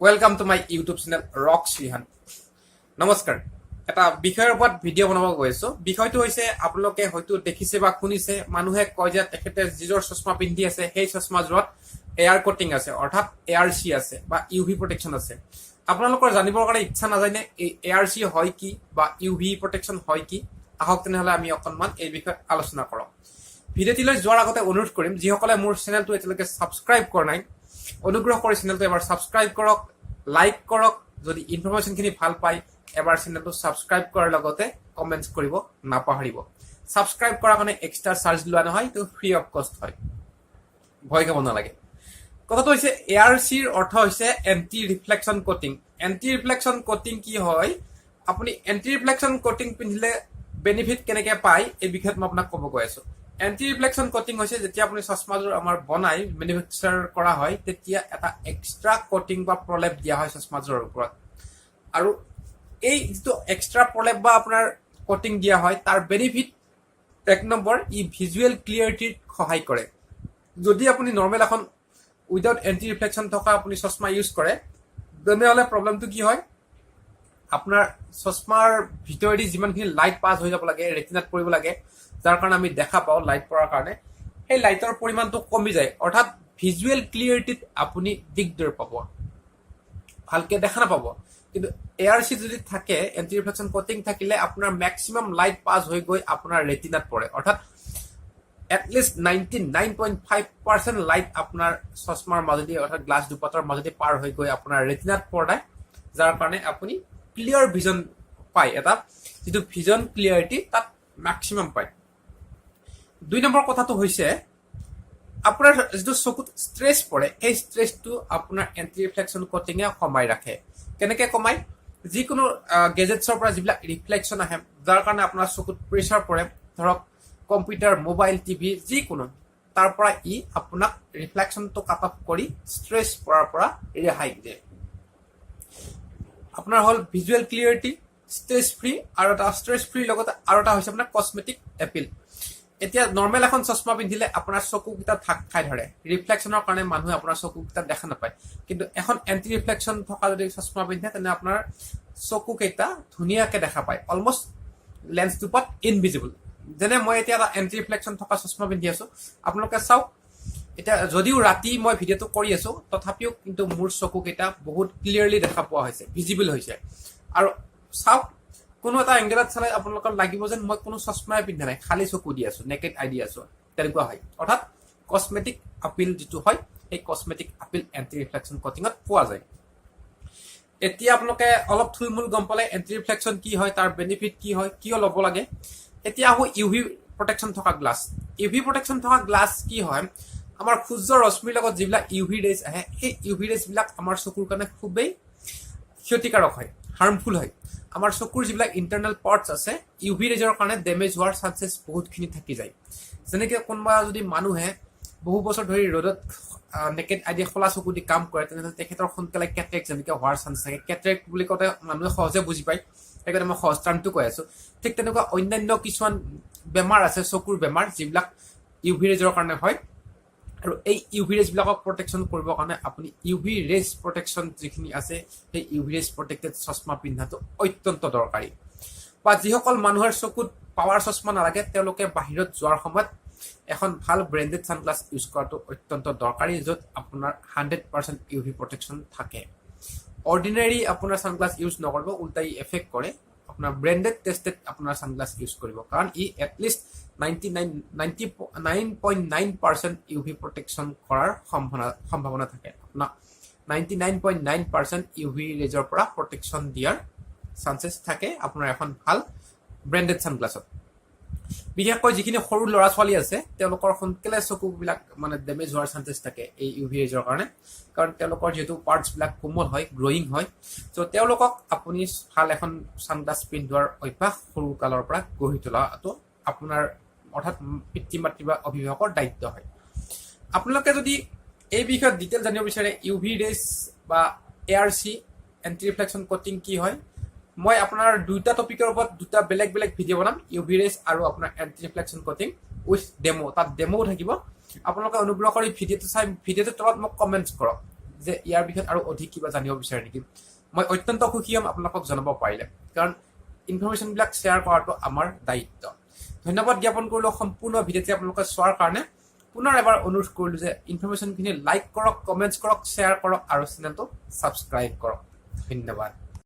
Welcome to my YouTube channel rock Srihan. নমস্কাৰ। এটা বিষয়ৰ ওপৰত ভিডিঅ' বনাব গৈ আছো। বিষয়টো হৈছে, আপোনালোকে হয়তো দেখিছে বা শুনিছে, মানুহে কয় যে তেখেতে যিযোৰ চশমা পিন্ধি আছে, সেই চশমাযোৰত এয়াৰ কটিং আছে, অৰ্থাৎ এআৰচি আছে বা ইউভি প্ৰটেকশ্যন আছে। আপোনালোকৰ জানিবৰ কাৰণে ইচ্ছা নাযায়নে, এই এআৰচি হয় কি বা ইউভি প্ৰটেকশ্যন হয় কি? আহক তেনেহ'লে আমি অকণমান এই বিষয়ত আলোচনা কৰোঁ। ভিডিঅ'টিলৈ যোৱাৰ আগতে অনুৰোধ কৰিম, যিসকলে মোৰ চেনেলটো এতিয়ালৈকে ছাবস্ক্ৰাইব কৰা নাই, অনুগ্ৰহ কৰি চেনেলটো এবাৰ ছাবস্ক্ৰাইব কৰক, লাইক কৰক। যদি ইনফৰমেশ্যনখিনি ভাল পায়, এবাৰ চেনেলটো ছাবস্ক্ৰাইব কৰাৰ লগতে কমেণ্টছ কৰিব নাপাহৰিব। ছাবস্ক্ৰাইব কৰাৰ কাৰণে এক্সট্ৰা চাৰ্জ লোৱা নহয়, এইটো ফ্ৰী অফ কষ্ট হয়, ভয় খাব নালাগে। কথাটো হৈছে, এআৰচিৰ অৰ্থ হৈছে anti reflection coating. Anti reflection coating কি হয়, আপুনি এণ্টি ৰিফ্লেকশ্যন কটিং পিন্ধিলে বেনিফিট কেনেকে পায়, এই বিষয়ত মই আপোনাক ক'ব গৈ আছো। এণ্টি ৰিফ্লেকশ্যন কটিং হৈছে, যেতিয়া আপুনি চশমাযোৰ আমাৰ বনাই মেনুফেকচাৰ কৰা হয়, তেতিয়া এটা এক্সট্ৰা কটিং বা প্ৰলেপ দিয়া হয় চশমাযোৰৰ ওপৰত। আৰু এই যিটো এক্সট্ৰা প্ৰলেপ বা আপোনাৰ কটিং দিয়া হয়, তাৰ বেনিফিট এক নম্বৰ, ই ভিজুৱেল ক্লিয়াৰিটিত সহায় কৰে। যদি আপুনি নৰ্মেল এখন উইদাউট এণ্টি ৰিফ্লেকশ্যন থকা আপুনি চশমা ইউজ কৰে, তেনেহ'লে প্ৰব্লেমটো কি হয়? আপোনাৰ চশমাৰ ভিতৰেদি যিমানখিনি লাইট পাছ হৈ যাব লাগে, ৰেটিনাত পৰিব লাগে, যাৰ কাৰণে আমি দেখা পাওঁ লাইট পৰাৰ কাৰণে, সেই লাইটৰ পৰিমাণটো কমি যায়। অৰ্থাৎ ভিজুৱেল ক্লিয়াৰিটিত আপুনি দিগদাৰ পাব, ভালকে দেখা নাপাব। কিন্তু এআৰচি যদি থাকে, এণ্টি ৰিফ্লেকশ্যন কটিং থাকিলে আপোনাৰ মেক্সিমাম লাইট পাছ হৈ গৈ আপোনাৰ ৰেটিনাত পৰে। অৰ্থাৎ এটলিষ্ট 99.5% light আপোনাৰ চশমাৰ মাজেদি, অৰ্থাৎ গ্লাছ দুপাতৰ মাজেদি পাৰ হৈ গৈ আপোনাৰ ৰেটিনাত পৰে, যাৰ কাৰণে আপুনি ক্লিয়াৰ ভিজন পায়। এটা যিটো ভিজন ক্লিয়াৰিটি, তাত মেক্সিমাম পায়। দুই নম্বৰ কথাটো হৈছে, আপোনাৰ যিটো চকুত ষ্ট্ৰেছ পৰে, সেই ষ্ট্ৰেছটো আপোনাৰ এণ্টি ৰিফ্লেকশ্যন কটিঙে কমাই ৰাখে। কেনেকে কমায়? যিকোনো গেজেটছৰ পৰা যিবিলাক ৰিফ্লেকশ্যন আহে, যাৰ কাৰণে আপোনাৰ চকুত প্ৰেছাৰ পৰে, ধৰক কম্পিউটাৰ, মোবাইল, টিভি, যিকোনো, তাৰ পৰা ই আপোনাক ৰিফ্লেকশ্যনটো কাট অফ কৰি ষ্ট্ৰেছ পৰাৰ পৰা ৰেহাই দিয়ে। আপোনাৰ হ'ল ভিজুৱেল ক্লিয়াৰিটি, ষ্ট্ৰেছ ফ্ৰী, আৰু এটা ষ্ট্ৰেছ ফ্ৰীৰ লগতে আৰু এটা হৈছে আপোনাৰ কচমেটিক এপিল। এতিয়া নৰ্মেল এখন চশমা পিন্ধিলে আপোনাৰ চকুকেইটা ঢাক খাই ধৰে, ৰিফ্লেকশ্যনৰ কাৰণে মানুহে আপোনাৰ চকুকেইটা দেখা নাপায়। কিন্তু এখন এণ্টি ৰিফ্লেকশ্যন থকা যদি চশমা পিন্ধে, তেনে আপোনাৰ চকুকেইটা ধুনীয়াকে দেখা পায়, অলমষ্ট লেন্স দুপাত ইনভিজিবল। যেনে মই এতিয়া এটা এণ্টি ৰিফ্লেকশ্যন থকা চশমা পিন্ধি আছো। আপোনালোকে চাওক, এতিয়া যদিও ৰাতি মই ভিডিঅ'টো কৰি আছো, তথাপিও কিন্তু মোৰ চকুকেইটা বহুত ক্লিয়াৰলি দেখা পোৱা হৈছে, ভিজিবল হৈছে। আৰু চাওক, কোনো এটা এংগেলত চালে আপোনালোকৰ লাগিব যেন মই কোনো চশমাই পিন্ধা নাই, খালী চকু দি আছো, নেকেড আই দি আছো, তেনেকুৱা হয়। অৰ্থাৎ কচমেটিক আপিল যিটো হয়, সেই কচমেটিক আপিল এণ্টি ৰিফ্লেকশ্যন কটিঙত পোৱা যায়। এতিয়া আপোনালোকে অলপ থুলমূল গম পালে এণ্টি ৰিফ্লেকশ্যন কি হয়, তাৰ বেনিফিট কি হয়, কিয় ল'ব লাগে। এতিয়া আহোঁ ইউভি প্ৰটেকশ্যন থকা গ্লাছ। ইউভি প্ৰটেকশ্যন থকা গ্লাছ কি হয়? আমাৰ সূৰ্যৰ ৰশ্মিৰ লগত যিবিলাক ইউভি ৰেজ আহে, সেই ইউভি ৰেজবিলাক আমাৰ চকুৰ কাৰণে খুবেই ক্ষতিকাৰক হয়, হাৰ্মফুল হয়। আমাৰ চকুৰ যিবিলাক ইণ্টাৰনেল পাৰ্টছ আছে, ইউভি ৰেজৰ কাৰণে ডেমেজ হোৱাৰ চান্সেছ বহুতখিনি থাকি যায়। যেনেকৈ কোনোবা যদি মানুহে বহু বছৰ ধৰি ৰ'দত নেকেড আই দি, খোলা চকু দি কাম কৰে, তেনেহ'লে তেখেতৰ সোনকালে কেটেৰেক্ট যেনেকৈ হোৱাৰ চান্স থাকে। কেটেৰেক্ট বুলি কওঁতে মানুহে সহজে বুজি পায়, সেইকাৰণে মই সহজ টাৰ্মটো কৈ আছোঁ। ঠিক তেনেকুৱা অন্যান্য কিছুমান বেমাৰ আছে, চকুৰ বেমাৰ, যিবিলাক ইউভি ৰেজৰ কাৰণে হয়। আৰু এই ইউভি ৰেজবিলাকক প্ৰটেকশ্যন কৰিবৰ কাৰণে আপুনি ইউভি ৰেজ প্ৰটেকশ্যন যিখিনি আছে, সেই ইউভি ৰেজ প্ৰটেক্টেড চশমা পিন্ধাটো অত্যন্ত দৰকাৰী। বা যিসকল মানুহৰ চকুত পাৱাৰ চশমা নালাগে, তেওঁলোকে বাহিৰত যোৱাৰ সময়ত এখন ভাল ব্ৰেণ্ডেড ছানগ্লাছ ইউজ কৰাটো অত্যন্ত দৰকাৰী, য'ত আপোনাৰ 100% ইউভি প্ৰটেকশ্যন থাকে। অৰ্ডিনাৰী আপোনাৰ ছানগ্লাছ ইউজ নকৰিব, উল্টাই এফেক্ট কৰে। আপোনাৰ ব্ৰেণ্ডেড, টেষ্টেড আপোনাৰ ছানগ্লাছ ইউজ কৰিব, কাৰণ ই এটলিষ্ট 99.9% UV protection কৰাৰ সম্ভাৱনা থাকে। আপোনাক 99.9% UV ৰেজৰ পৰা প্ৰটেকশ্যন দিয়াৰ চান্সেছ থাকে আপোনাৰ এখন ভাল ব্ৰেণ্ডেড ছানগ্লাছত। বিশেষকৈ যিখিনি সৰু ল'ৰা ছোৱালী আছে, তেওঁলোকৰ সোনকালে চকুবিলাক মানে ডেমেজ হোৱাৰ চান্সেছ থাকে এই ইউভি ৰেজৰ কাৰণে, কাৰণ তেওঁলোকৰ যিহেতু পাৰ্টছবিলাক কোমল হয়, গ্ৰয়িং হয়। চ' তেওঁলোকক আপুনি ভাল এখন ছানগ্লাছ পিন্ধোৱাৰ অভ্যাস সৰু কালৰ পৰা গঢ়ি তোলাটো আপোনাৰ, অৰ্থাৎ পিতৃ মাতৃ বা অভিভাৱকৰ দায়িত্ব হয়। আপোনালোকে যদি এই বিষয়ত ডিটেইল জানিব বিচাৰে, ইউভি ৰেজ বা এআৰচি, এণ্টি ৰিফ্লেকশ্যন কটিং কি হয়, মই আপোনাৰ দুটা টপিকৰ ওপৰত দুটা বেলেগ বেলেগ ভিডিঅ' বনাম, ইউভি ৰেজ আৰু আপোনাৰ anti reflection coating with demo. তাত ডেম'ও থাকিব। আপোনালোকে অনুগ্ৰহ কৰি ভিডিঅ'টো চাই ভিডিঅ'টোৰ তলত মোক কমেণ্টছ কৰক। যে ইয়াৰ বিষয়ত আৰু অধিক কিবা জানিব বিচাৰে নেকি। মই অত্যন্ত সুখী হ'ম আপোনালোকক জনাব পাৰিলে, কাৰণ ইনফৰমেশ্যনবিলাক শ্বেয়াৰ কৰাটো আমাৰ দায়িত্ব। ধন্যবাদ জ্ঞাপন কৰিলোঁ সম্পূৰ্ণ ভিডিঅ'টি আপোনালোকে চোৱাৰ কাৰণে। পুনৰ এবাৰ অনুৰোধ কৰিলোঁ যে ইনফৰমেশ্যনখিনি লাইক কৰক, কমেণ্টছ কৰক, শ্বেয়াৰ কৰক আৰু চেনেলটো ছাবস্ক্ৰাইব কৰক। ধন্যবাদ।